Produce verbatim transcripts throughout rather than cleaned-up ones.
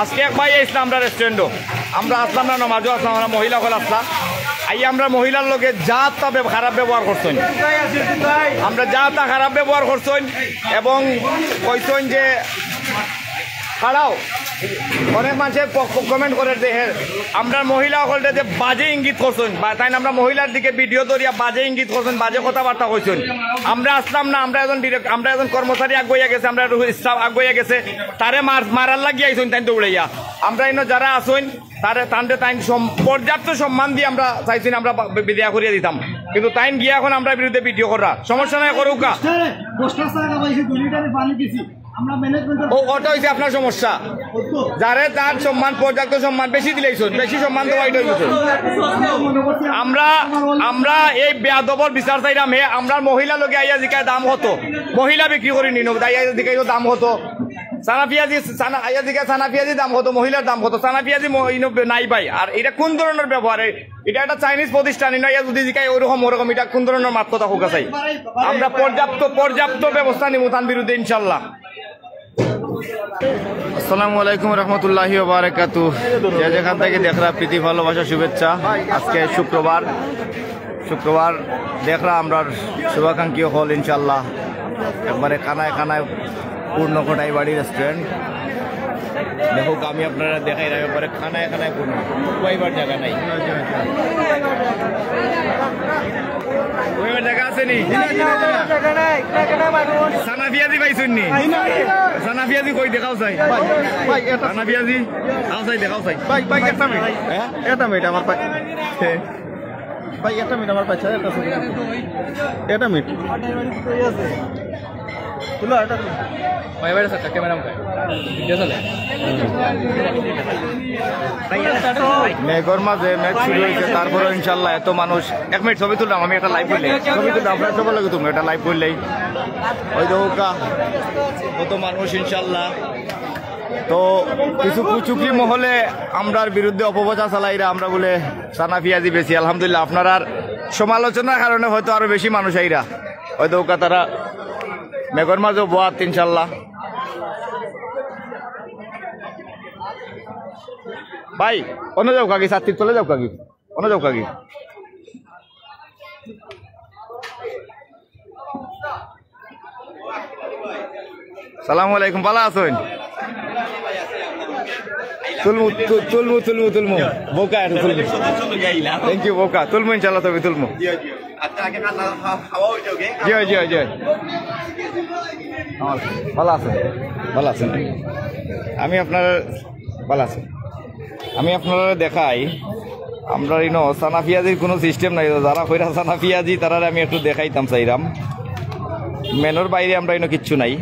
আজকে এক ভাই আইসলা আমরা রেস্টুরেন্টও, আমরা আসলাম না, নমাজও আসলাম, আমরা মহিলা অকল আসলা। আই আমরা মহিলার লগে যা তা ব্যব-, খারাপ ব্যবহার করছইন, আমরা যা তা খারাপ ব্যবহার করছইন এবং কইছইন যে খাড়াও। অনেক মানুষে কমেন্ট করে যে, "হে, আমরা মহিলা অকলরে যে বাজে ইঙ্গিত করছইন, বা তাইন আমরা মহিলার দিকে ভিডিও ধরিয়া বাজে ইঙ্গিত করছইন, বাজে কথাবার্তা কইছইন।" আমরা আসলাম না, আমরা একজন ডিরেক্ট, আমরা একজন কর্মচারী আগুয়াইয়া গেছে, আমরা একজন স্টাফ আগুয়াইয়া গেছে, তারে মার-, মারার লাগি আইছইন তাইন দৌড়াইয়া। আমরা ইনো যারা আছইন, তারে, তানরে তাইন সম-, পর্যাপ্ত সম্মান দিয়া আমরা চাইছইন আমরা বা-, বিদায় করিয়া দিতাম, কিন্তু তাইন গিয়া এখন আমরার বিরুদ্ধে ভিডিও কররা। সমস্যা নাই, করুক্কা। বস্তার, বস্তার চা খাবাইছি, দুই লিটারে পানি দিছি। আমরা ম্যানেজমেন্ট ও, ওটা হইছে আপনার সমস্যা। যারে তার সম্মান, পর্যাপ্ত সম্মান বেশি দিলাইছইন, বেশি সম্মান দেওয়া এটা হইছে। আমরা, আমরা এই বেয়াদবর বিচার চাইরাম। হে, আমরার মহিলা লগে আইয়া জিকায় দাম কত, মহিলা বিক্রি করি নিন, আইয়া জিকায় দাম কত, সানা পিয়াজি, সানা, আইয়া জিকায় সানা পিয়াজি দাম কত, মহিলার দাম কত, সানা পিয়াজি ম-, ইনো বে-, নাই ভাই। আর এটা কোন ধরনের ব্যবহার? এ-, এটা একটা চাইনিজ প্রতিষ্ঠান, ইনো আইয়া যদি জিকায় ওরকম ওরকম, এটা কোন ধরনের মাত কথা কউক্কা চাই? আমরা পর্যাপ্ত, পর্যাপ্ত ব্যবস্থা নিমু তান বিরুদ্ধে ইনশাল্লাহ। আসসালামু আলাইকুম রহমতুল্লাহি ওয়া বারাকাতু। যে যেখান থেকে দেখরা, প্রীতি ভালোবাসা শুভেচ্ছা। আজকে শুক্রবার, শুক্রবার দেখরা আমরার শুভাকাঙ্ক্ষী অকল ইনশাল্লাহ একবারে কানায় কানায় পূর্ণ কটাই বাড়ি রেস্টুরেন্ট। দেখো আমি আপনারারে দেখাইরাম একবারে কানায় কানায় পূর্ণ, বইবার জাগা নাই। বইবার জাগা আছে নি? সানা পিয়াজি পাইছইন নি? সানা পিয়াজি কই, দেখাও চাই। ভাই, এটা সানা পিয়াজি, দেখাও চাই, দেখাও চাই। ভাই, ভাই, একটা মিনিট। হ্যাঁ? একটা মিনিট, আমার ভাই। ভাই, একটা মিনিট, আমার পাইছে, একটা সেকেন্ড। একটা মিনিট। তুলো, এটা তুলো। ভাই, ভাই, স্যার, ক্যামেরা আমাকে। ঠিক আছে, স্যার। মেঘর মাঝে মেঘ শুরু হইছে, তারপরে ইনশাল্লাহ এত মানুষ। এক মিনিট, ছবি তুললাম আমি, একটা লাইভ করলে। ছবি তুললাম, আপনারা সবার লগে তুলবো, একটা লাইভ করলেই। ওই দেখো কা, কত মানুষ ইনশাল্লাহ। তো কিছু কুচুকরি মহলে আমরার বিরুদ্ধে অপপ্রচার চালাইরা, আমরা বলে সানা পিয়াজি বেশি। আলহামদুলিল্লাহ, আপনারার সমালোচনার কারণে হয়তো আরো বেশি মানুষ আইরা। হয়তো ওকা তারা মেঘর মাঝেও বোয়াত ইনশাল্লাহ। ভাই, অন্য যাও কাকি, ছাত্রীর তলে যাও কাকি, অন্য যাও কাকি। সালামু আলাইকুম, ভালা আছইন? তুলমু, তু-, তুলমু, তুলমু, তুলমু। বউকা একটু তুলমু। Thank you, বউকা। তুলমু ইনশাল্লাহ, তবে তুলমু। জি, জি, জি। ভালা আছইন? ভালা আছইন। আমি আপনার ভালা আছি। আমি আপনারারে দেখাই, আমরার ইনো সানা পিয়াজির কুনু সিস্টেম নাই। তো যারা কইরা সানা পিয়াজি, তারারে আমি একটু দেখাইতাম চাইরাম। মেনুর বাইরে আমরার ইনো কিচ্ছু নাই।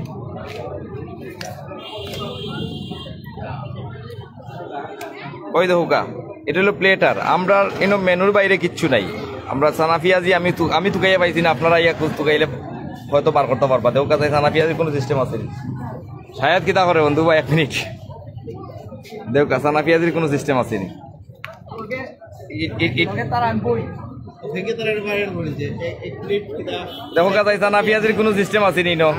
ওই দেখউক্কা, এটা অইলো প্লেটার। আমরার ইনো মেনুর বাইরে কিচ্ছু নাই। আমরা সানা পিয়াজি আমি তু-, আমি তুকাইয়া পাইছি না, আপনারা ইয়া কুছ তুকাইলে হয়তো বার করতা পারবা। দেখউক্কা চাই সানা পিয়াজির কুনু সিস্টেম আছে নি? শাহেদ কিতা করে বন্ধু ভাই, এক মিনিট। দেখউক্কা, সানা পিয়াজির কুনু সিস্টেম আছে নি? ইট, ইট, ইট। দেখউক্কা চাই সানা পিয়াজির কুনু সিস্টেম আছে নি ইনো?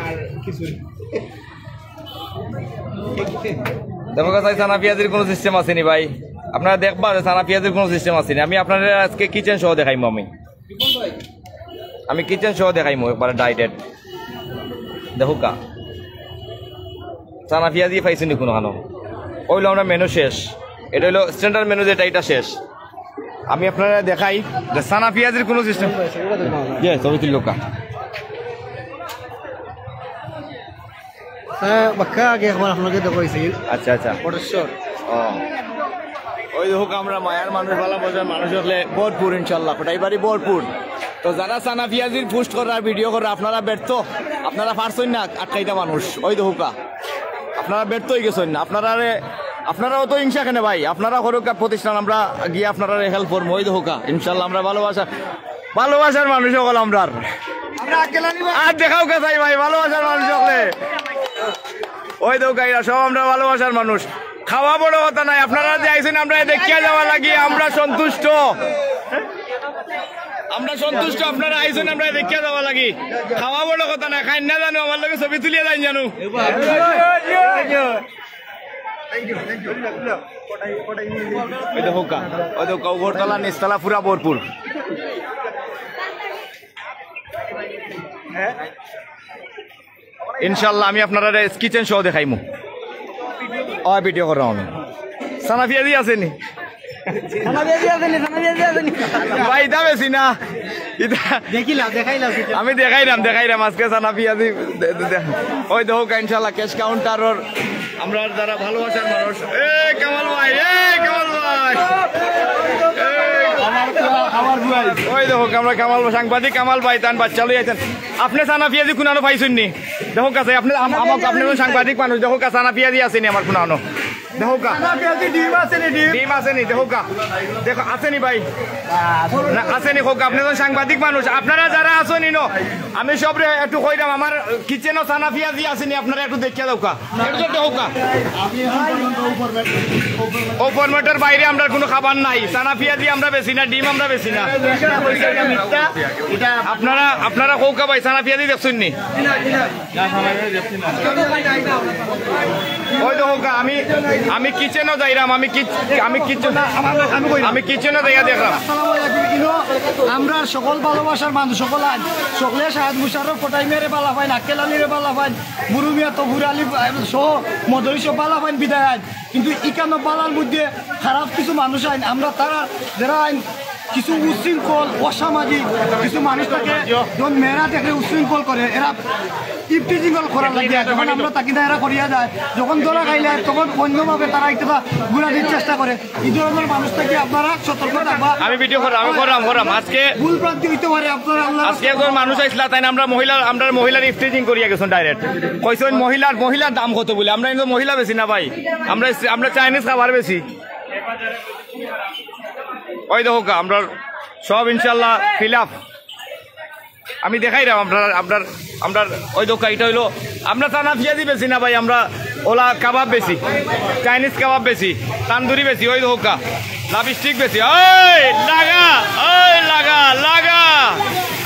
দেখউক্কা চাই সানা পিয়াজির কুনু সিস্টেম আছে নি ভাই? আপনারা দেখবা যে সানা পিয়াজির কুনু সিস্টেম আছে নি। আমি আপনারারে আজকে কিচেন সহ দেখাইমু আমি। আমি কিচেন সহ দেখাইমু একবারে ডাইরেক্ট। দেখউক্কা। সানা পিয়াজি পাইছইন নি কুনুখানো? অইলো আমরার মেনু শেষ। এটা অইলো স্ট্যান্ডার্ড মেনু যেটা, এটা শেষ। আমি আপনারারে দেখাই যে সানা পিয়াজির কুনু সিস্টেম। জি, ছবি তুলউক্কা। হ্যাঁ, বাক্কা আগে একবার আপনাকে দেখাইছি। আচ্ছা, আচ্ছা। ফটেশ্বর। ও। ওই দেখউক্কা, আমরার মায়ার মানুষ, ভালা মজার মানুষ অকলে ভরপুর ইনশাল্লাহ, কটাই বাড়ি ভরপুর। তো যারা সানা পিয়াজির পোস্ট কররা, ভিডিও কররা, আপনারা ব্যর্থ, আপনারা পারছইন না আটকাইতা মানুষ। ওই দেখউক্কা, আপনারা ব্যর্থ অইগেছইন। আপনারারে, আপনারা অত হিংসা কেনে ভাই? আপনারা করউক্কা প্রতিষ্ঠান, আমরা গিয়া আপনারারে হেল্প করমু। ওই দেখউক্কা, ইনশাল্লাহ আমরা ভালোবাসা ভালোবাসার মানুষ অকল আমরার। আর দেখাউক্কা চাই ভাই, ভালোবাসার মানুষ অকলে। ওই দেখউক্কা, এরা সব আমরার ভালোবাসার মানুষ। খাওয়া বড় কথা নায়, আপনারা যে আইছইন আমরারে দেখিয়া যাওয়ার লাগি, আমরা সন্তুষ্ট। আমরা সন্তুষ্ট, আপনারা আইছইন আমরারে দেখিয়া যাওয়ার লাগি। খাওয়া বড় কথা নায়, খাইন না জানু, আমার লগে ছবি তুলিয়া যাইন জানু। ওই দেখউক্কা, ওই দেখউক্কা, উপরতলা নিচতলা পুরা ভরপুর। ইনশাআল্লাহ আমি আপনারারে কিচেন শো দেখাইমু। অয় ভিডিও কররাম আমি। সানা পিয়াজি আছে নি? সানা পিয়াজি আছে নি? সানা পিয়াজি আছে নি? ভাই, ইতা বেশি না। ইতা দেখিলাম, দেখাইলাম। আমি দেখাইরাম, দেখাইরাম আজকে সানা পিয়াজি। দে-, দে-, দে-, ওই দেখউক্কা ইনশাআল্লাহ ক্যাশ কাউন্টারর আমরার যারা ভালোবাসার মানুষ। এ কামাল ভাই, এ কামাল ভাই। এ, ওই দেখউক্কা আমরার কামাল ভাই, সাংবাদিক কামাল ভাই, তান বাচ্চা লই আইছইন। আপনে সানা পিয়াজি কুনানো পাইছইন নি? দেখউক্কা চাই, আপনে আম-, আমাক, আপনে তো সাংবাদিক মানুষ, দেখউক্কা সানা পিয়াজি আছে নি আমার কুনানো? দেখউক্কা। সানা পিয়াজি ডিম আছে নি, ডিম? ডিম আছে নি? দেখউক্কা। দেখো, আছে নি ভাই? না, আছে নি কউক্কা, আপনে তো সাংবাদিক মানুষ। আপনারা যারা আছইন ইনো, আমি সবরে একটু কইরাম, আমার কিচেনো সানা পিয়াজি আছে নি, আপনারা একটু দেখিয়া দেউক্কা। একটু দেখউক্কা। ও ফরম্যাটর বাইরে আমরার কুনু খাবার নাই। সানা পিয়াজি আমরা বেচি না, ডিম আমরা বেচি না। আপনারা, আপনারা কউক্কা ভাই, সানা পিয়াজি দেখছইন নি? ওই দেখউক্কা, আমি, আমি কিচেনো যাইরাম, আমি কিচ-, আমি কিচেন, আমি কিচেনো যাইয়া দেখরাম। আসসালামু আলাইকুম। ইনো আমরার সকল ভালোবাসার মানুষ সকল আইন, সকলে শাহেদ মুশাররফ, কটাই মিয়ারে বালা পাইন, আক্কেল আলীরে বালা পাইন, বুরু মিয়া, তফুর আলী, আহ, সহ মদরি সব বালা পাইন বিদায় আইন। কিন্তু ইকানো বালার মধ্যে খারাপ কিছু মানুষ আইন, আমরা তারা যারা আইন কিছু উশৃঙ্খল, অসামাজিক কিছু মানুষ থাকে, যখন মেয়েরা দেখলে উশৃঙ্খল করে, এরা ইফটিজিং করার লাগে। যখন আমরা তাকে দায়রা করিয়া যায়, যখন ধরা খাইলে তখন অন্যভাবে তারা একটা ঘুরানির চেষ্টা করে। এই ধরনের মানুষ থেকে আপনারা সতর্ক থাকবা। আমি ভিডিও কররাম, আমি কররাম, কররাম। আজকে ভুল ভ্রান্তি হইতে পারে, আপনারা আল্লাহ আজকে একজন মানুষ আইছলা, তাইন আমরার মহিলা, আমরার মহিলার ইফটিজিং করিয়া গেছইন ডাইরেক্ট। কইছইন মহিলার, মহিলার দাম কত বলে? আমরা কিন্তু মহিলা বেচি না ভাই, আমরা, আমরা চাইনিজ খাবার বেচি। ওই দেখউক্কা, আমরার সব ইনশাআল্লাহ ফিল আপ। আমি দেখাইরাম আপনার, আপনার, আমরার ওই দেখউক্কা, ইটা অইলো, আমরা সানা পিয়াজি বেচি না ভাই, আমরা অলা কাবাব বেচি, চাইনিজ কাবাব বেচি, তান্দুরি বেচি, ওই দেখউক্কা, লাভ স্টিক বেচি। ওই লাগা, ওই লাগা, লাগা।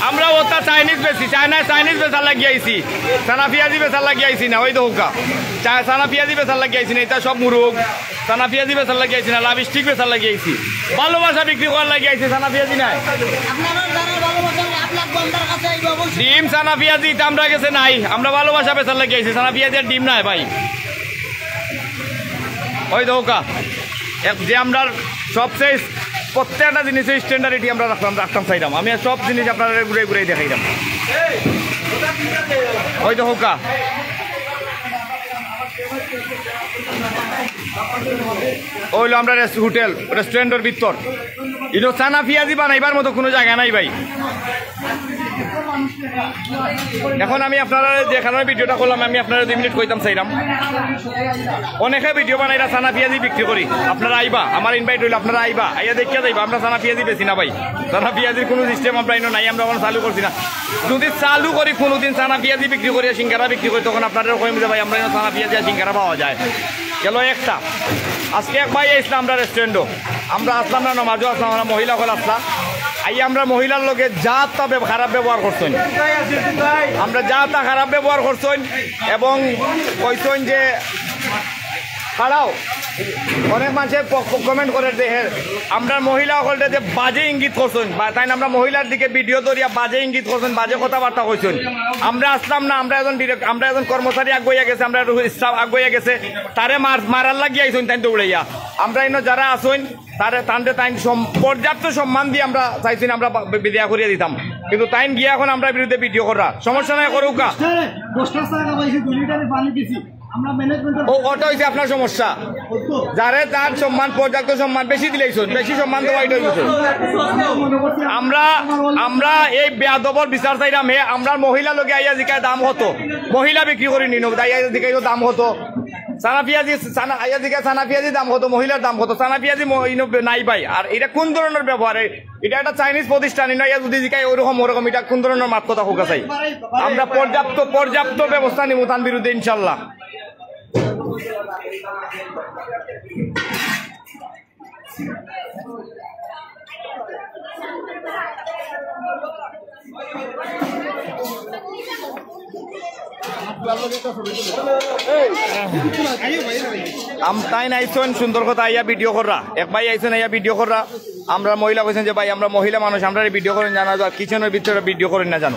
আমরা অতা চাইনিজ বেচি, চায়না চাইনিজ বেচার লাগি আইছি, সানা পিয়াজি বেচার লাগি আইছি না। ওই দেখউক্কা, চা-, সানা পিয়াজি বেচার লাগি আইছি না, ইতা সব মুরুগ। সানা পিয়াজি বেচার লাগি আইছি না, লাভ স্টিক বেচার লাগি আইছি, ভালোবাসা বিক্রি করার লাগি আইছি, সানা পিয়াজি নায়। আপনারা যারা ভালোবাসা লাভ লাগবো, আমরার কাছে আইবা অবশ্যই। ডিম, সানা পিয়াজি ইতা আমরার গেছে নাই, আমরা ভালোবাসা বেচার লাগি আইছি, সানা পিয়াজি আর ডিম নায় ভাই। ওই দেখউক্কা, এক যে আমরার সবচেয়ে প্রত্যেকটা জিনিসের স্ট্যান্ডার্ড আমরা রাখতাম, রাখতাম চাইরাম। আমি সব জিনিস আপনারারে ঘুরাই ঘুরাই দেখাইরাম। ওই দেখউক্কা, অইলো আমরার রেস-, হোটেল, রেস্টুরেন্টর ভিতর। ইনো সানা পিয়াজি বানাইবার মতো কুনু জাগা নাই ভাই। এখন আমি আপনারারে যে কারণে ভিডিওটা করলাম, আমি আপনারারে দুই মিনিট কইতাম চাইরাম। অনেকে ভিডিও বানাইরা সানা পিয়াজি বিক্রি করি, আপনারা আইবা, আমার ইনভাইট অইলো, আপনারা আইবা, আইয়া দেখিয়া যাইবা, আমরা সানা পিয়াজি বেচি না ভাই। সানা পিয়াজির কুনু সিস্টেম আমরা ইনো নাই, আমরা অখনো চালু করছি না। যদি চালু করি কুনুদিন সানা পিয়াজি বিক্রি করি, সিঙ্গারা বিক্রি করি, তখন আপনারারে কইমু যে ভাই, আমরার ইনো সানা পিয়াজি আর সিঙ্গারা পাওয়া যায়। গেলো একটা। আজকে এক ভাই আইছলা আমরার রেস্টুরেন্টো, আমরা আছলাম না, নমাজো আছলাম, আমরার মহিলা অকল আছলা। আইয়া আমরার মহিলার লগে যা তা ব্যব-, খারাপ ব্যবহার করছইন, আমরা যা তা খারাপ ব্যবহার করছইন এবং কইছইন যে খাড়াও। অনেক মানষে ক-, ক-, কমেন্ট করের যে হে, আমরার মহিলা অকলরে যে বাজে ইঙ্গিত করছইন, বা তাইন আমরার মহিলার দিকে ভিডিও ধরিয়া বাজে ইঙ্গিত করছইন, বাজে কথাবার্তা কইছইন। আমরা আছলাম না, আমরা একজন ডিরেক্ট, আমরা একজন কর্মচারী আগুয়াইয়া গেছে, আমরার স্টাফ আগুয়াইয়া গেছে, তারে মার-, মারার লাগি আইছইন তাইন দৌড়াইয়া। আমরা ইনো যারা আছইন, তারে, তানরে তাইন সম-, পর্যাপ্ত সম্মান দিয়া আমরা চাইছি না, আমরা বা-, বি-, বিদায় করিয়া দিতাম। কিন্তু তাইন গিয়া এখন আমরার বিরুদ্ধে ভিডিও কররা। সমস্যা নাই, করউক্কা। বস্তার, বস্তার চা খাবাইছি, দুই লিটারে পানি দিছি। আমরা ম্যানেজমেন্টের ও, ওটা অইছে আপনার সমস্যা। যারে তার সম্মান, পর্যাপ্ত সম্মান বেশি দিলাইছইন, বেশি সম্মান দেওয়া এটা অইছে। আমরা, আমরা এই বেয়াদবর বিচার চাইরাম। হে, আমরার মহিলা লগে আইয়া জিকায় দাম কত, মহিলা বিক্রি করি নিন, আইয়া জিকায় দাম কত। সানা পিয়াজি, সানা, আইয়া জিকায় সানা পিয়াজি দাম কত, মহিলার দাম কত, সানা পিয়াজি ম-, ইনো বে-, নাই ভাই। আর ইটা কুন ধরনর ব্যবহার? এ-, ইটা একটা চাইনিজ প্রতিষ্ঠান, ইনো আইয়া যদি জিকায় ওরকম, ওরকম, ইটা কুন ধরনর মাত কথা কউক্কা চাই? আমরা পর্যাপ্ত, পর্যাপ্ত ব্যবস্থা নিমু তান বিরুদ্ধে ইনশাল্লাহ। আম-, তাইন আইছইন সুন্দর কথা আইয়া ভিডিও কররা, এক ভাই আইছইন আইয়া ভিডিও কররা। আমরা মহিলা কইছইন যে, "ভাই, আমরা মহিলা মানুষ, আমরা ভিডিও করইন জানা যায়, কিচেনর ভিতরে ভিডিও করইন না জানো।"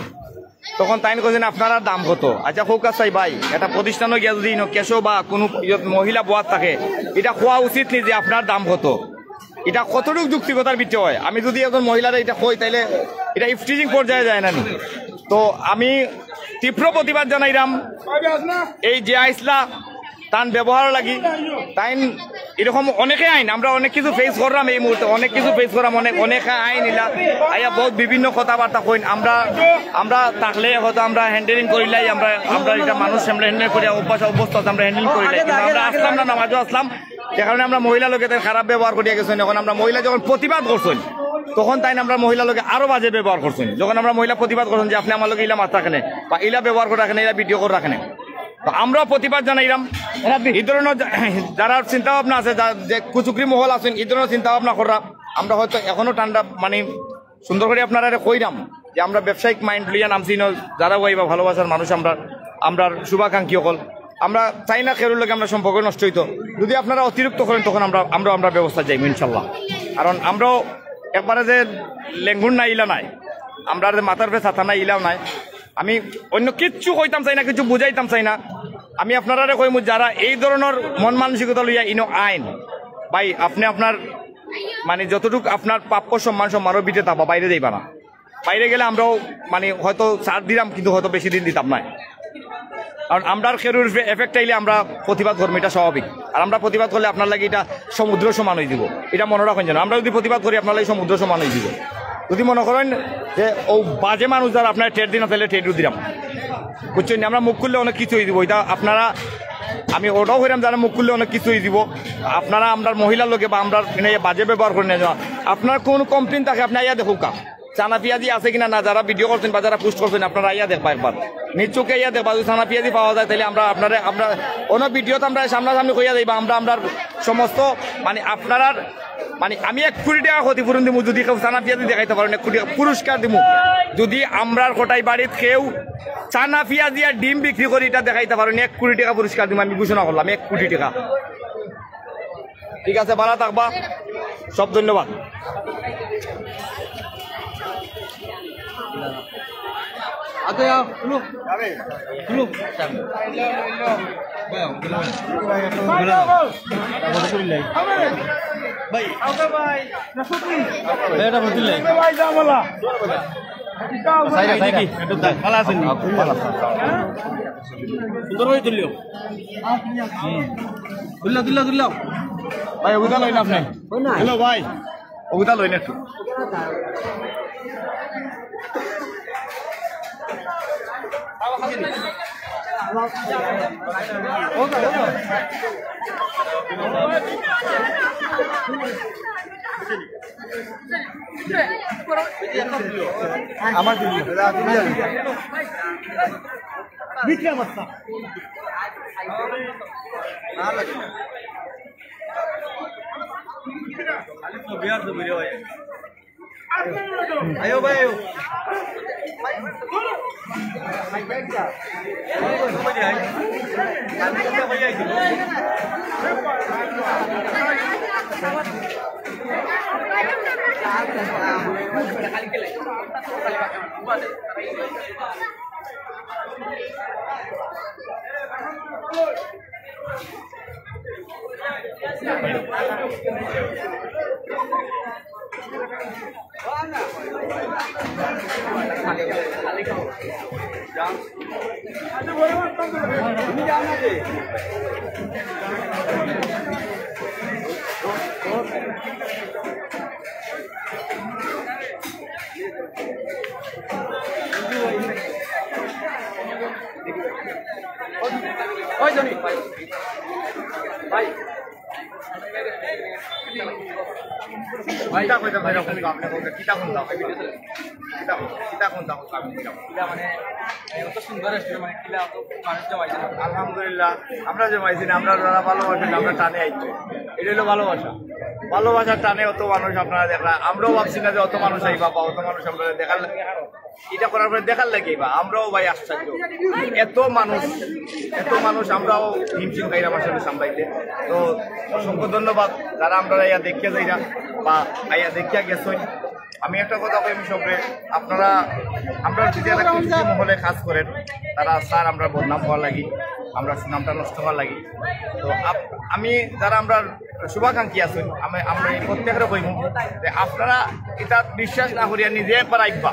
তখন তাইন কইছইন, "আপনারার দাম কত?" আচ্ছা, কউক্কা চাই ভাই, একটা প্রতিষ্ঠানো গিয়া যদি ইনো কেশো বা কুনু ইয়ত মহিলা বওয়াত থাকে, ইটা কওয়া উচিত নি যে আপনার দাম কত? ইটা কতটুক যুক্তিকতার ভিতরে হয়? আমি যদি একজন মহিলারে ইটা কই, তাইলে ইটা ইফটিজিং পর্যায়ে যায় না নি? তো আমি তীব্র প্রতিবাদ জানাইরাম এই যে আইছলা তান ব্যবহার লাগি। তাইন এরকম অনেকে আইন, আমরা অনেক কিছু ফেস করলাম এই মুহূর্তে, অনেক কিছু ফেস করলাম, অনেক, অনেক আইন ইলা আইয়া বহুত বিভিন্ন কথাবার্তা কইন। আমরা, আমরা থাকলে হয়তো আমরা হ্যান্ডেলিং করিলাই, আমরা, আমরা এটা মানুষ আমরা হ্যান্ডেল করি, অভ্যাস অভ্যস্ত আছে, আমরা হ্যান্ডেল করিলাই, কিন্তু আমরা আসলাম না, নামাজও আসলাম, যে কারণে আমরা মহিলা লগে তাইন খারাপ ব্যবহার করিয়া গেছইন। এখন আমরা মহিলা যখন প্রতিবাদ করছইন, তখন তাইন আমরা মহিলা লগে আরো বাজে ব্যবহার করছইন। যখন আমরা মহিলা প্রতিবাদ করছইন যে, "আপনি আমার লগে ইলা মাত রাখেন, বা ইলা ব্যবহার করে রাখেন, ইলা ভিডিও করে রাখেন।" তো আমরা প্রতিবাদ জানাইলাম। এই ধরনের যা-, যারা চিন্তা ভাবনা আছে, যা-, যে কুচুকরি মহল আছেন, এই ধরনের চিন্তা ভাবনা কররা, আমরা হয়তো এখনো ঠান্ডা, মানে, সুন্দর করে আপনারারে কইরাম যে আমরা ব্যবসায়িক মাইন্ড লইয়া নামছি না, যারা ওই বা ভালোবাসার মানুষ, আমরা, আমরার শুভাকাঙ্ক্ষী অকল, আমরা চাই না কেউর লগে আমরা সম্পর্ক নষ্ট হইতো। যদি আপনারা অতিরিক্ত করেন, তখন আমরা, আমরা, আমরা ব্যবস্থা যাইব ইনশাল্লাহ। কারণ আমরাও একবারে যে লেঙ্গুর না ইলা নাই, আমরা যে মাথার উপরে ছাতা না ইলাও নাই। আমি অন্য কিচ্ছু কইতাম চাই না, কিছু বুঝাইতাম চাই না। আমি আপনারারে কইমু, যারা এই ধরনের মন মানসিকতা লইয়া ইনো আইন, ভাই, আপনি আপনার, মানে, যতটুক আপনার প্রাপ্য সম্মান, সম্মানর ভিতরে থাকবা, বাইরে যাইবা না। বাইরে গেলে আমরাও, মানে, হয়তো ছাড় দিলাম, কিন্তু হয়তো বেশি দিন দিতাম না। কারণ আমরার খেরুর এফেক্ট আইলে আমরা প্রতিবাদ করবো, এটা স্বাভাবিক। আর আমরা প্রতিবাদ করলে আপনার লাগি এটা সমুদ্র সমান হয়ে দিব, এটা মনে রাখেন যেন। আমরা যদি প্রতিবাদ করি, আপনার লাগি সমুদ্র সমান হয়ে দিব। যদি মনে করেন যে ও বাজে মানুষ যারা আপনার ট্রেড দিন, তাহলে ট্রেডও দিলাম, বুঝছেন? আমরা মুখ খুললে অনেক কিছু হয়ে দিব, এটা আপনারা, আমি ওটাও কইরাম, যারা মুখ খুললে অনেক কিছু হয়ে দিব। আপনারা আমরার মহিলার লগে বা আমরার এনে বাজে ব্যবহার করে নিয়ে যাওয়া, আপনার কোনো কমপ্লেন থাকে, আপনি আইয়া দেখুক্কা। চানা পিয়াজি আছে কিনা না, যারা ভিডিও করছেন বা যারা পোস্ট করছেন, আপনারা আইয়া দেখবা একবার, নিজ চোখে আইয়া দেখবা। যদি চানা পিয়াজি পাওয়া যায়, তাহলে আমরা আপনারা, আমরা অন্য ভিডিওতে আমরা সামনাসামনি কইয়া যাইবা। আমরা, আমরা সমস্ত, মানে, আপনারার, মানে, আমি এক কোটি টাকা ক্ষতিপূরণ দিমু যদি কেউ চানা পিয়াজি দেখাইতে পারেন, এক কোটি টাকা পুরস্কার দিমু। যদি আমরার কটাই বাড়িত কেউ চানা পিয়াজি আর ডিম বিক্রি করি, এটা দেখাইতে পারেন, এক কোটি টাকা পুরস্কার দিমু, আমি ঘোষণা করলাম এক কোটি টাকা। ঠিক আছে, ভালো থাকবা, সব ধন্যবাদ। আতে আও, খুলো। খুলো। ভাই। ভাই, এটা বলতে নাই। ভাই, জামালা। সাইরা, সাইরা। ভালো আছেন? খুব ভালো। সুন্দর করে তুলিও। হুম। তুললাও, তুললাও, তুললাও। ভাই, ওগুলা লইন আপনি। হ্যালো ভাই, ওগুলা লইন একটু। আমার দিদি। ভিতরে আমার। খালি ছবি আর ছবি রে ভাই। আয়ো ভাই, আয়ো। ওই জনি, ভাই। ভাই। ভাই। কিতা কইতাম, ভাই, আপনি বলতে, কিতা কইতাম? কিতা, কিতা কইতাম, আপনি কিতা কইতাম? কিলা মানে, এ, অত সুন্দর রেস্টুরেন্ট, মানে, কিলা অত মানুষ জমাইছে। আলহামদুলিল্লাহ, আমরা জমাইছি না, আমরা যারা ভালোবাসেন, আমরা টানে আইছি। এটা হলো ভালোবাসা। ভালোবাসার টানে অত মানুষ আপনারা দেখরা, আমরাও ভাবছি না যে অত মানুষ আইবা বা অত মানুষ আপনারা দেখার, ইটা করার পরে দেখার লাগি বা আমরাও ভাই আশ্চর্য। এত মানুষ, এত মানুষ, আমরাও হিমশিম খাইরাম আসলে সামলাইতে। তো অসংখ্য ধন্যবাদ যারা আমরারে আইয়া দেখিয়া যাইরা বা আইয়া দেখিয়া গেছইন। আমি একটা কথা কই আমি সবরে, আপনারা, আমরা যদি একটা কুচুক্তি মহলে কাজ করেন, তারা স্যার আমরা বদনাম হওয়ার লাগি, আমরা সুনামটা নষ্ট হওয়ার লাগি। তো আপ- আমি যারা আমরা শুভাকাঙ্ক্ষী আছইন, আমি, আমরা এই প্রত্যেকরে কইমু যে আপনারা ইটা বিশ্বাস না করিয়া নিজে একবার আইবা,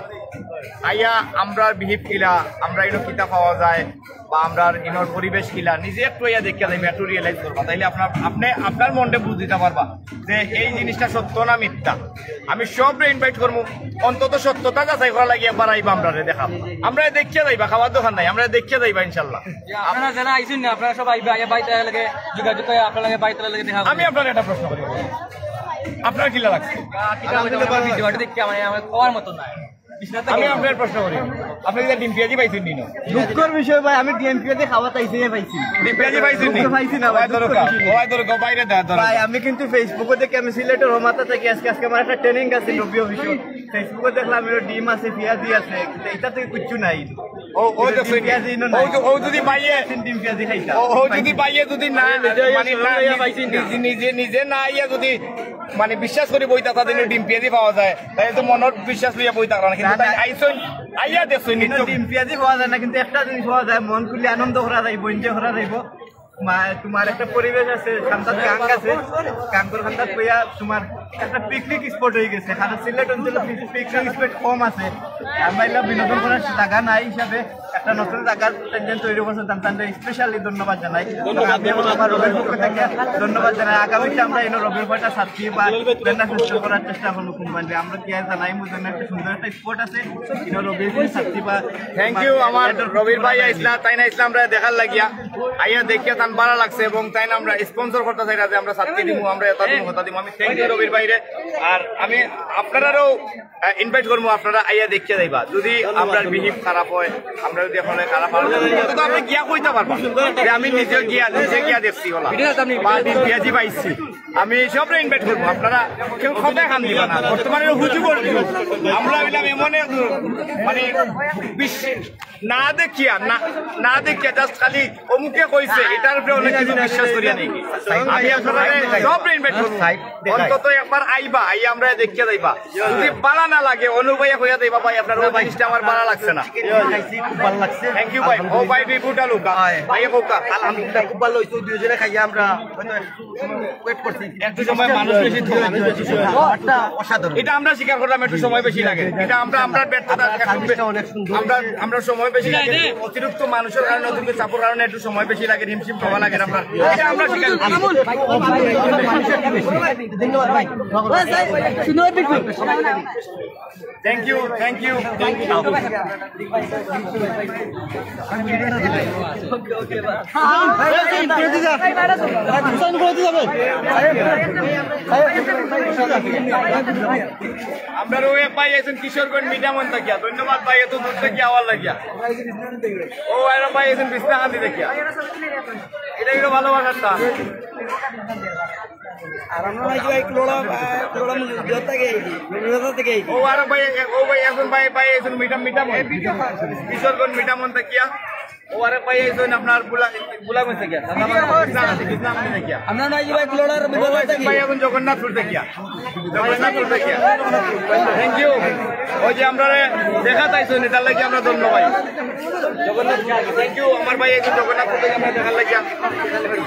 আইয়া আমরার বিহেভ কিলা, আমরা ইনো কিতা পাওয়া যায়, বা আমরার ইনোর পরিবেশ কিলা, নিজে একটু আইয়া দেখিয়া যাইবা, একটু রিয়েলাইজ করবা, তাইলে আপনার, আপনি আপনার মনটা বুঝ দিতে পারবা যে এই জিনিসটা সত্য না মিথ্যা। আমি সবরে ইনভাইট করমু, অন্তত সত্যটা যাচাই করার লাগি একবার আইবা, আমরারে দেখাম, আমরা দেখিয়া যাইবা, খাওয়ার দোকান নাই, আমরা দেখিয়া যাইবা ইনশাল্লাহ। আপনারা যারা আইছেন না, আপনারা সব আইবা, আইয়া বাইতে লাগে যোগাযোগ করে আপনার লাগে বাইতে লাগে দেখা আমি আপনার একটা প্রশ্ন করি, আপনার কিলা লাগছে? ভিডিওটা দেখে মানে আমার খাওয়ার মতো না। আমি আপনার প্রশ্ন করি, আপনি কি ডিম পিয়াজি পাইছেন নি? দুঃখর বিষয় ভাই, আমি ডিম পিয়াজি খাওয়া চাইছি, পাইছি না। ডিম পিয়াজি পাইছেন নি? পাইছি না ভাই, ওই ধরো দুঃখর কা, বিষয়। ওই ধরো কা, বাইরে দে, ধরো। ভাই, আমি কিন্তু Facebook-ও দেখি, আমি সিলেটের রহমাতা থাকি, আজকে, আজকে আমার একটা ট্রেনিং আছে রবি অফিসে। Facebook-ও দেখলাম এর ডিম আছে, পিয়াজি আছে, কিন্তু এটা থেকে কিচ্ছু নাই। ও, ও কিন্তু দেখছেন? ডিম পিয়াজি ইনো ও নাই। যে-, ও যদি পাইয়ে, ডিম পিয়াজি খাইতাম। ও, ও যদি পাইয়ে যদি না, নিজে আইয়া মানে না, শুরু হইয়া নিজে, পাইছি না। নিজে, নিজে, নিজে না আইয়া যদি মানে বিশ্বাস করি বই তাতা দিনে ডিম পিয়াজি পাওয়া যায়, তাই তো মনের বিশ্বাস লইয়া বই থাকলাম, কিন্তু না, তাই না। আইসন, আইয়া দেখছইন কিন্তু নিশ্চয়। ডিম পিয়াজি পাওয়া যায় না, কিন্তু একটা জিনিস পাওয়া যায়, মন খুলে আনন্দ করা যাইব, এনজয় করা যাইব। মা, তোমার একটা পরিবেশ আছে, খান্দাত গাং আছে, গাঙ্গর খান্দাত বইয়া তোমার একটা পিকনিক স্পট হয়ে গেছে। কারণ সিলেট অঞ্চলে পিকনিক স্পট কম আছে। আমরা এলা বিনোদন করার জায়গা নাই হিসাবে একটা নতুন জায়গা টেনশন তৈরি করছেন, তান তানরে স্পেশালি ধন্যবাদ জানাই। আমি আমার রবির পক্ষ থেকে ধন্যবাদ জানাই। আগামীতে আমরা এনে রবির কয়টা ছাত্রী বা ব্যান্ডা ফেস্টিভ্যাল করার চেষ্টা করবো কোম্পানি। আমরা কি আর জানাই, মুজন্য একটা সুন্দর একটা স্পট আছে, এনে রবির ছাত্রী বা থ্যাংক ইউ। আমার রবির ভাই আইসলা, তাই না, ইসলাম রে দেখার লাগিয়া, আইয়া দেখিয়া তান ভালা লাগছে এবং তাই না আমরা স্পন্সর করতে চাই না যে আমরা ছাত্রী দিমু, আমরা এটা দিমু, কথা দিমু। আমি থ্যাংক ইউ রবির ভাইরে। আর আমি আপনারারও ইনভাইট করবো, আপনারা আইয়া দেখিয়া যাইবা। যদি আমরা বিহেভ খারাপ হয়, আমরা যদি এখন খারাপ হয়, তো আপনি গিয়া কইতে পারবা যে আমি নিজে গিয়া, নিজে গিয়া দেখছি ওলা। বা আমি পিয়াজি পাইছি। আমি সবরে ইনভাইট করবো, আপনারা কেউ কথা খান দিবা না। বর্তমানে হুজু করবো। আমরা হইলাম এমন এক, মানে, বিশ্ব-, না দেখিয়া, না, না দেখিয়া just খালি অমুকে কইছে, এটার উপরে অনেক কিছু বিশ্বাস করিয়া নেই। আমি আপনারা সবরে ইনভাইট করবো। অন্তত একবার আইবা, আইয়া আমরা দেখিয়া যাইবা। যদি ভালা না লাগে, অনু ভাইয়া কইয়া দেবা, "ভাই, আপনার ওই জিনিসটা আমার ভালা লাগছে না।" খাইছি, খুব ভালো লাগছে। থ্যাংক ইউ ভাই। ও ভাই, রিপোর্ট আলু কা? ভাই, ও কা? আলহামদুলিল্লাহ, খুব ভালো হইছে। দুইজনে খাইয়া আমরা হয়তো একটু ওয়েট করছি। একটু সময় মানুষ বেশি থাকে। খাবারটা অসাধারণ। এটা আমরা স্বীকার করলাম, একটু সময় বেশি লাগে। এটা আমরা, আমরা ব্যর্থতা, একটু বে-, সার্ভিসটা অনেক সুন্দর। আমরা, আমরা সময় বেশি লাগে। অতিরিক্ত মানুষের কারণে, অতিরিক্ত চাপের কারণে একটু সময় বেশি লাগে, হিমশিম খাওয়া লাগে আমরা। এটা আমরা স্বীকার করি। ধন্যবাদ ভাই। সুন্দর। Thank you, thank you, thank you. আমরা রোয়ে ভাই আছেন কিশোরগঞ্জ মিঠামন থাকিয়া, ধন্যবাদ ভাই, এত দূর থেকে আওয়ার লাগিয়া। ও আরে ভাই আছেন বিছনাকান্দি থাকিয়া। এটা একটু ভালোবাসার টান। আর আমরা নাকি ভাই কুলাউড়া, আহ, কুলাউড়া মন্দির ভিতর থেকে আইছি, ভিতর থেকে আইছি। ও আরে ভাই, ও ভাই, এখন ভাই, ভাই, এখন মিঠা, মিঠা মন। কিশোরগঞ্জ মিঠা মন থাকিয়া। ও আরে ভাই, এই জন্য আপনার বুলা-, বুলাগঞ্জ থাকিয়া। না, না, না, না, থাকিয়া। আমরা নাকি ভাই কুলাউড়ার ও ভিতর ভাই, থেকে। ভাই, এখন জগন্নাথপুর থাকিয়া। জগন্নাথপুর থাকিয়া। Thank you. ওই যে আমরা দেখা তাইছো, এটার লাগি আমরা ধন্য ভাই। Jagannath, thank you. আমার ভাই, এই যে জগন্নাথপুর থেকে আমরা দেখার লাগিয়া।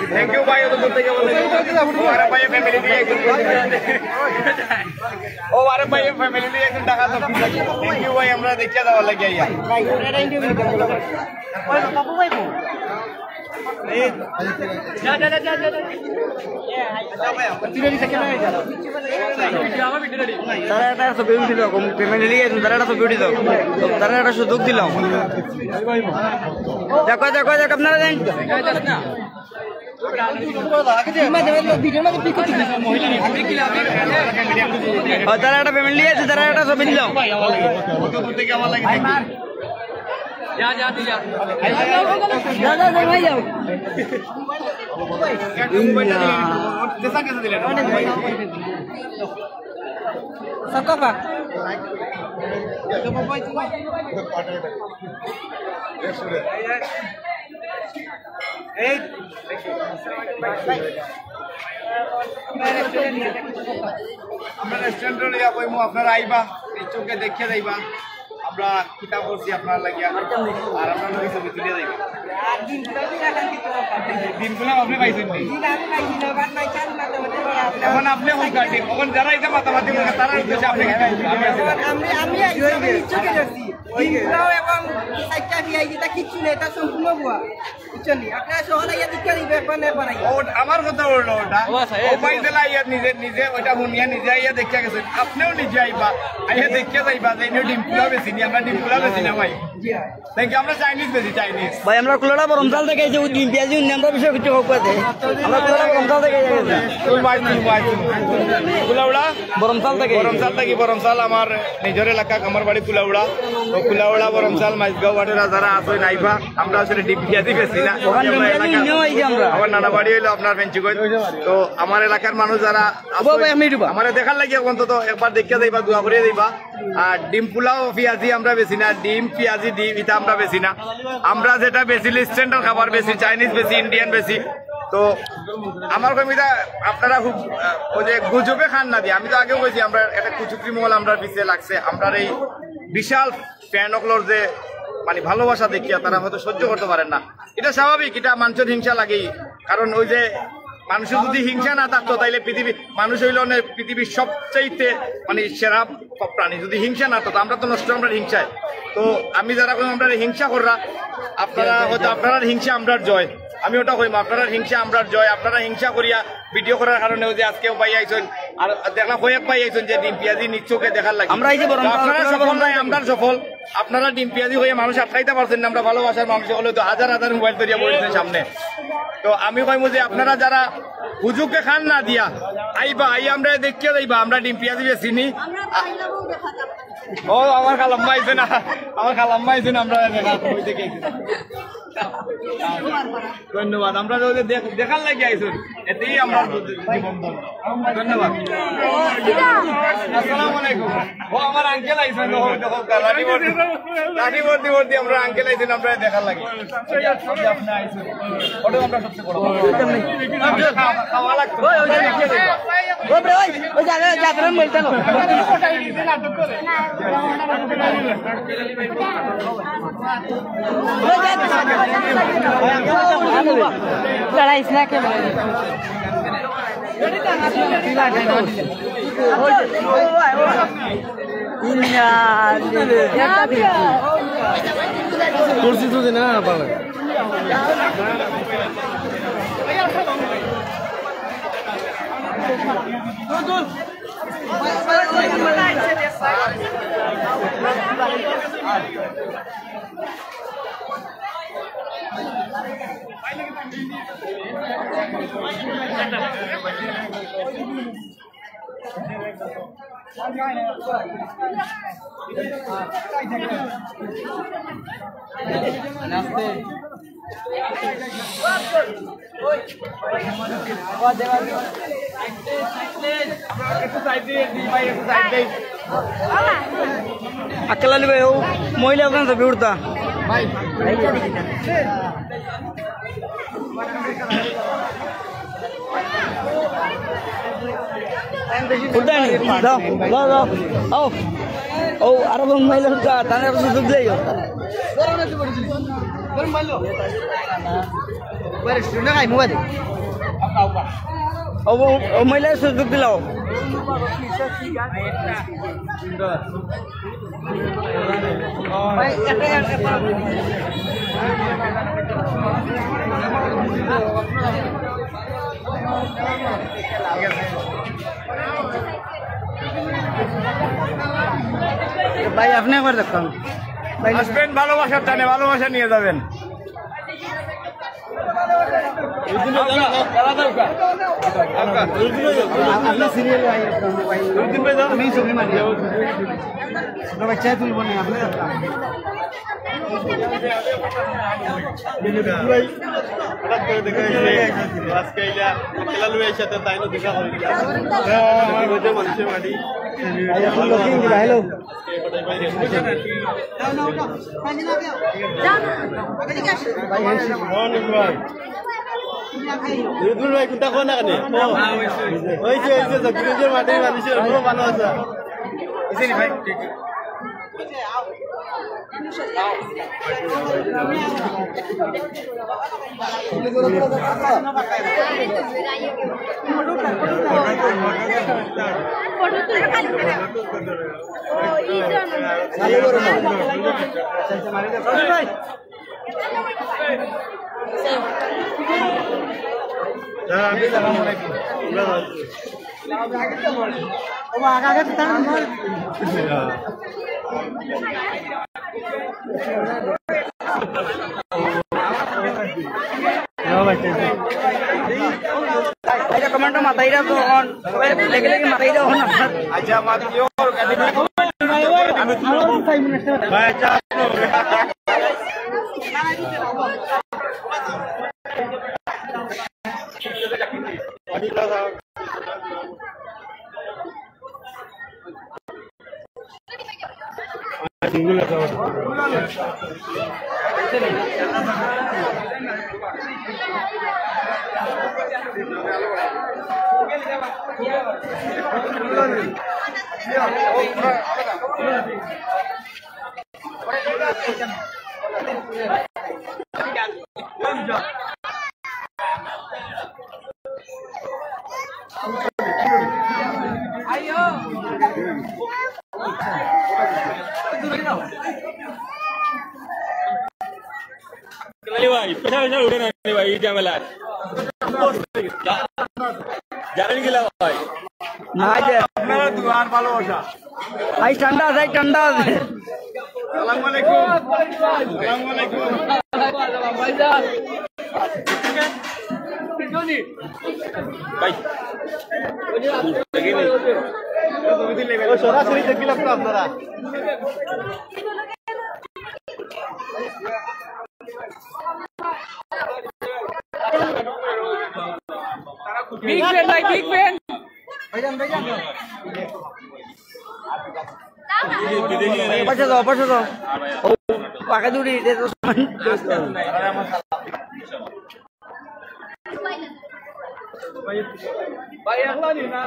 থ্যাংক ইউ ভাই, অত দূর থেকে বলে। ও আরে ভাই, ফ্যামিলি দিয়ে একজন। ও আরে ভাই, ফ্যামিলি দিয়ে একজন দেখা তো। থ্যাংক ইউ ভাই, আমরা দেখিয়া যাওয়ার লাগিয়া আইয়া। তারা একটা ছবি উঠি দাও, ফ্যামিলি নিয়ে গেছেন, তারা একটা ছবি উঠি দাও, তারা একটা সুযোগ দিলাম। দেখো, দেখো, দেখো, আপনারা দেন। ও, তারা একটা ফ্যামিলি আছে, তারা একটা ছবি দিলাম। যা, যা, তুই যা। যা, যা, যা, ভাই, যাও। এই, আমরা রেস্টুরেন্টে লইয়া কইমু, আপনারা আইবা, এই চোখে দেখিয়া যাইবা। আমরা কিতা করছি আপনার লাগিয়া, আর আমরা লগে ছবি তুলিয়া যাইবা। দিনগুলা আপনি পাইছেন নি? এখন আপনি এখন কাটিং, এখন যারা এটা মাতামাতি করে, তারা উদ্দেশ্যে আপনি কিতা বলবেন? আমি, আমি, আমি আইছি, আমি নিজ চোখে দেখছি। দিনগুলাও এবং সাইডটা ভিআইপি, এটা কিচ্ছু নেই, এটা সম্পূর্ণ ভুয়া। বুঝছেন নি? আপনারা সহ লাগিয়া দিকে দিবে, একবার নেবার আগে। ও, আমার কথা হলো ওটা। ও, আচ্ছা, ও, এই ভাই দিলা আইয়া নিজে, নিজে ওইটা হুনিয়া নিজে আইয়া দেখিয়া গেছে। আপনিও নিজে আইবা, আইয়া দেখিয়া যাইবা যে ইনো ডিম পোলাও বেশি নি, আমরা ডিম পোলাও বেশি না ভাই। জি হ্যাঁ। Thank you, আমরা চাইনিজ বেশি, চাইনিজ। ভাই, আমরা কুলাউড়া বরমচাল থেকে আইছি, ওই ডিম পিয়াজি উন্নয়ন বিষয়ে কিছু হোক আছে। আমরা কুলাউড়া বরমচাল থেকে আইছি। তুমি ভাই, তুমি ভাই, তুমি। কুলাউড়া? বরমচাল থেকে। বরমচাল থাকি, বরমচাল আমার নিজের এলাকা, আমার বাড়ি কুলাউড়া। তো কুলাউড়া, বরমচাল, মাইজগাঁও, ওয়াটেরা যারা আছে নাইবা, আমরা আসলে ডিম পিয়াজি বেশি না। ওখান আমরা ডিম পিয়াজি এলাকা, নিয়েও এই যে আমরা। আমার নানা বাড়ি হইলো আপনার বেঞ্চিগঞ্জ। তো আমার এলাকার মানুষ যারা আছে, বাবা, এক মিনিট বা। আমারে দেখার লাগি অন্তত একবার দেখিয়া যাইবা, দোয়া করিয়া যাইবা। আর ডিম পোলাও পিয়াজি আমরা বেশি না, ডিম পিয়াজি ডিম এটা আমরা বেশি না। আমরা যেটা বেশি স্ট্যান্ডার্ড খাবার বেশি, চাইনিজ বেশি, ইন্ডিয়ান বেশি। তো আমার কমিটা আপনারা খুব, আহ, ওই যে গুজবে খান না দিয়ে, আমি তো আগেও কইছি, আমরা একটা কুচুকরি মহল আমরার পিছে লাগছে, আমরার এই বিশাল ফ্যান অকলর যে মানে ভালোবাসা দেখিয়া তারা হয়তো সহ্য করতে পারেন না। এটা স্বাভাবিক, এটা মানুষের হিংসা লাগেই। কারণ ওই যে মানুষের যদি হিংসা না থাকতো, তাইলে পৃথিবী, মানুষ হইল অনেক পৃথিবীর সবচাইতে মানে সেরা প্রাণী। যদি হিংসা না থাকতো, আমরা তো নষ্ট, আমরা হিংসায়। তো আমি যারা কই আমরা হিংসা কররা, আপনারা হয়তো আপনারার হিংসা আমরার জয়। আমি ওটা কইম, আপনারার হিংসা আমরার জয়। আপনারা হিংসা করিয়া ভিডিও করার কারণে ওই যে আজকে ভাই আইছইন, আর দেখলাম কয়েক ভাই আইছইন যে ডিম পিয়াজি নিজ চোখে দেখার লাগি। আমরা এই যে বরং তো আপনারা সফল নাই, আমরা সফল। আপনারা ডিম পিয়াজি হয়ে মানুষ আটকাইতে পারছেন না, আমরা ভালোবাসার মানুষ হলে তো হাজার হাজার মোবাইল ধরিয়া বইছেন সামনে। তো আমি কইমু যে আপনারা যারা হুজুকে খান না দিয়া আইবা, আই আমরা দেখিয়া যাইবা, আমরা ডিম পিয়াজি বেশি নি। ও আমার খালাম্মা আইছে না, আমার খালাম্মা আইছে না, আমরা দেখা, ওই দিকে আইছে। ধন্যবাদ। আমরা যদি দেখ-, দেখার লাগি আইছুন, এতেই আমরা জীবন ধন্য। ধন্যবাদ। আসসালামু আলাইকুম। ও আমার আঙ্কেল আইছুন, ও দেখো, লাঠি ভর্তি, লাঠি ভর্তি ভর্তি আমরা আঙ্কেল আইছুন, আমরা দেখার লাগি। আপনি আইছুন। ওটাও আমরা সবচেয়ে বড়। খাওয়া লাগতো। ওই, ওই, ওই, ওই, ওই, ওই, জাফরান বলতে না। লড়াইস না কেন? করছি তো না পারে। আক্কেল আলী ভাই, ও মহিলা ওখানে যাবে উঠতা। উঠতা নি? দাও, দাও, দাও। আও। ও, আরো মহিলা উঠতা, তাহলে সুযোগ দিলাইও। ও, ও, ও মহিলার সুযোগ দিলাও। ভাই, আপনি একবার দেখুন। ভাই, আসবেন ভালোবাসার টানে, ভালোবাসা নিয়ে যাবেন। আপনি সিরিয়াল ভাই, আপনি ভাই। আমি ছবি মারি। ছোট বাচ্চা তুলবো না, আপনি। হঠাৎ করে দেখা হয়েছে, আজকে আইলা, খেলা লুয়ে সাথে তাই না দেখা হইল। হ্যাঁ, আমার মধ্যে মানুষের বাড়ি। হ্যালো। মর্নিং ভাই। দুলদুল ভাই, কোনটা কোন এখানে? ওই যে, ওই যে, জাকির হোসেন মাঠে মানুষের, ভালো আছে। আচ্ছা, কমেন্টে মাতাইরা তো অখন, সবাই লেগে লেগে মাতাইরা অখন। আচ্ছা, মাতিও। ভাই, আচ্ছা। আলী ভাই, প্রেশার প্রেশার উঠে না রে ভাই, এই ঝামেলা। জানেন কি লা ভাই? না যে আপনারা দুয়ার ভালোবাসা। আই ঠান্ডা আছে, আই ঠান্ডা আছে। আসসালামু আলাইকুম। আসসালামু আলাইকুম। ভাই। ও, সরাসরি দেখিলাম তো আপনারা। বিগ ফ্যান ভাই, বিগ ফ্যান। পাশে যাও, পাশে যাও। ও, পাকে দূরে, এটা তো ভাই, একলা নি না।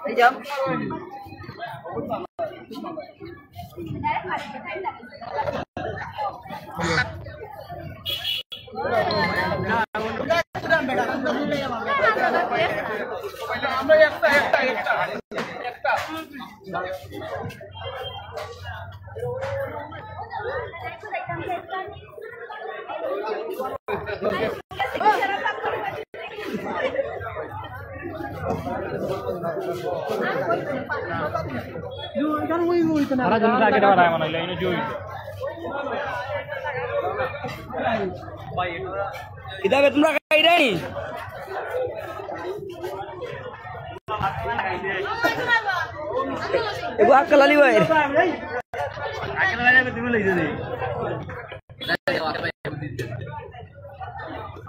এই যাও। তারা জিনিস আগে দেওয়া যায় মনে হইলো, এনে জুই। কিতাবে তোমরা খাইরাই? এগো আক্কাল আলী ভাই।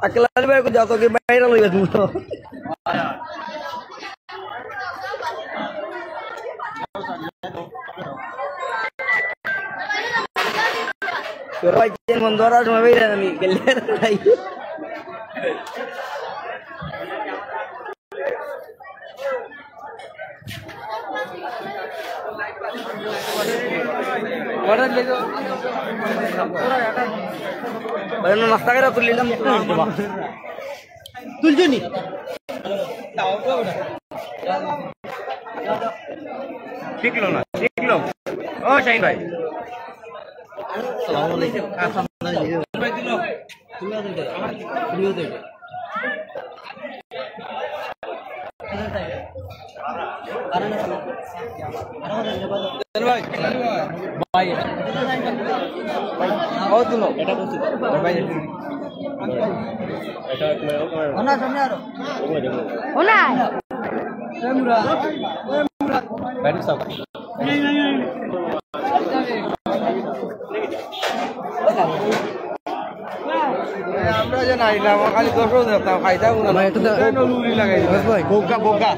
আক্কাল আলী ভাই, যত কি বাইরে লইবে তুমি তো। তোরা ভাই, যে মন ধরার সময় বাইরে আমি গেলে তাই। ভাই, আমরা নাস্তা করে তুললিলাম। তুলছনি? শিখলো না, শিখলো। ও শাহিন ভাই। আসসালামু আলাইকুম। তুমিও তো এটা, তুমিও তো এটা। ভাই, ভাই, ও তুলো। এটা বলছি। ভাই, এটা। এটা ওনার সামনে আরো। ওনার। ব্যাটিং সাব। আমরা যে নাইলাম, খালি দর্শক দেখতাম, খাইতাম না। ভাই, এটা তো নুরি লাগাই দিল। বস ভাই। বোকা, বোকা।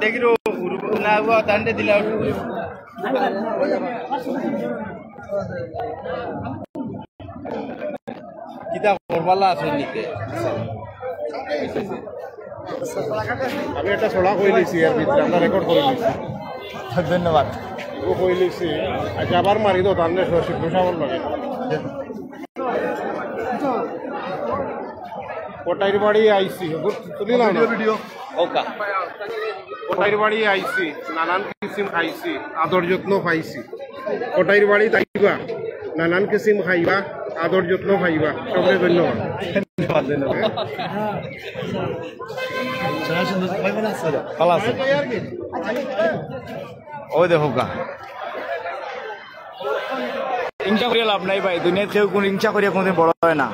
দেখি রো, না, ও তান্ডে দিলা। কিতা করবালা আছে নিতে? আমি একটা ছড়া কই লইছি, এর ভিতরে আমরা রেকর্ড করে লইছি। ধন্যবাদ। ও কই লইছি। আচ্ছা, আবার মারি দাও, তার নেই শিবসাগর লাগে। কটাইর বাড়ি আইছি, তুলি না, না। ভিডিও। ওকা। কটাইর বাড়ি আইছি, নানান কিসিম খাইছি, আদর যত্ন পাইছি। কটাইর বাড়ি তাইবা, নানান কিসিম খাইবা, আদর যত্ন পাইবা। সবরে ধন্যবাদ। ধন্যবাদ, ধন্যবাদ। ভালো আছে? ওই দেখো গা। হিংসা করিয়া লাভ নাই ভাই, দুনিয়াত কেউ কোনো হিংসা করিয়া কোনোদিন বড় হয় না।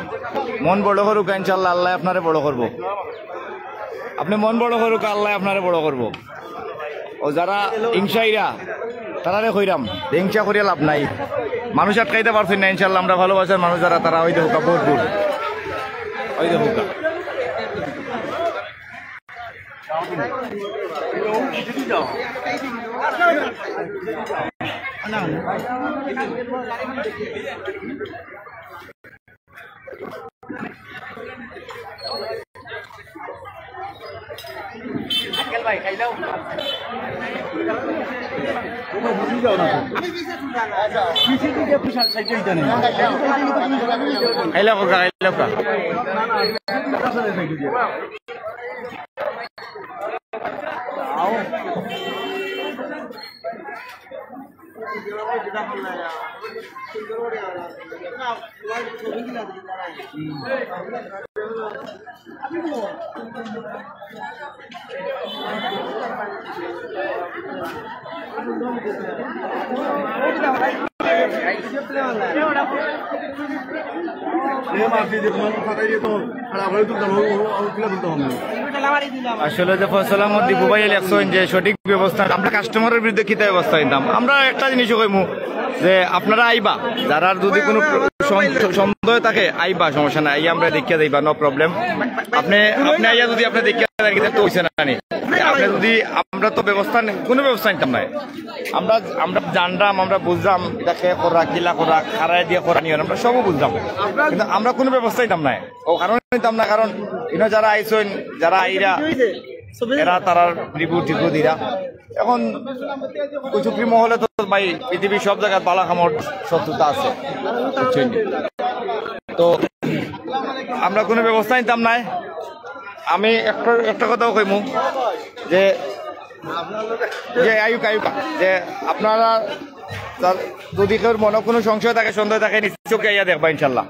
মন বড় করুক, ইনশাআল্লাহ আল্লাহ আপনারে বড় করবো। আপনি মন বড় করুক, আল্লাহ আপনারে বড় করবো। ও যারা হিংসাইরা, তারারে কইরাম যে হিংসা করিয়া লাভ নাই। মানুষ আটকাইতে পারছেন না, ইনশাআল্লাহ আমরা ভালোবাসার মানুষ যারা, তারা ওই দেখুকা ভরপুর, ওই দেখুকা। খাইলা খোকা, খাইলা খোকা। আসলে যে ফয়সাল আহমদ দীপু ভাই লেখছেন যে সঠিক ব্যবস্থা, আমরা কাস্টমারের বিরুদ্ধে কিতা ব্যবস্থা নিতাম? আমরা একটা জিনিসও কইমু যে আপনারা আইবা, যারার যদি কোনো সম-, সন্দেহ থাকে আইবা, সমস্যা নাই, আইয়া আমরা দেখিয়া যাইবা, no problem। আপনি, আপনি আইয়া যদি আপনি দেখিয়া যান, কিন্তু তো হইছে না নি। আপনি যদি, আমরা তো ব্যবস্থা নে-, কোনো ব্যবস্থা নিতাম না। আমরা, আমরা জানলাম, আমরা বুঝলাম, এটা কে করা, কিলা করা, খারায় দিয়ে করা নিয়ে আমরা সবও বুঝলাম, কিন্তু আমরা কোনো ব্যবস্থা নিতাম না। ও কারণ নিতাম না, কারণ ইনো যারা আইছইন, যারা আইরা, এরা তারার রিপোর্ট টিপোর্ট দিরা। এখন কুচুকরি মহলে তো ভাই পৃথিবীর সব জায়গায় বালা কামর শত্রুতা আছে, বুঝছইন? তো আমরা কোনো ব্যবস্থা নিতাম নাই। আমি একটা, একটা কথাও কইমু যে, যে আইউক, আইউক, যে আপনারা তার যদি কেউ মনে কোনো সংশয় থাকে, সন্দেহ থাকে, নিজ চোখে আইয়া দেখবা ইনশাল্লাহ।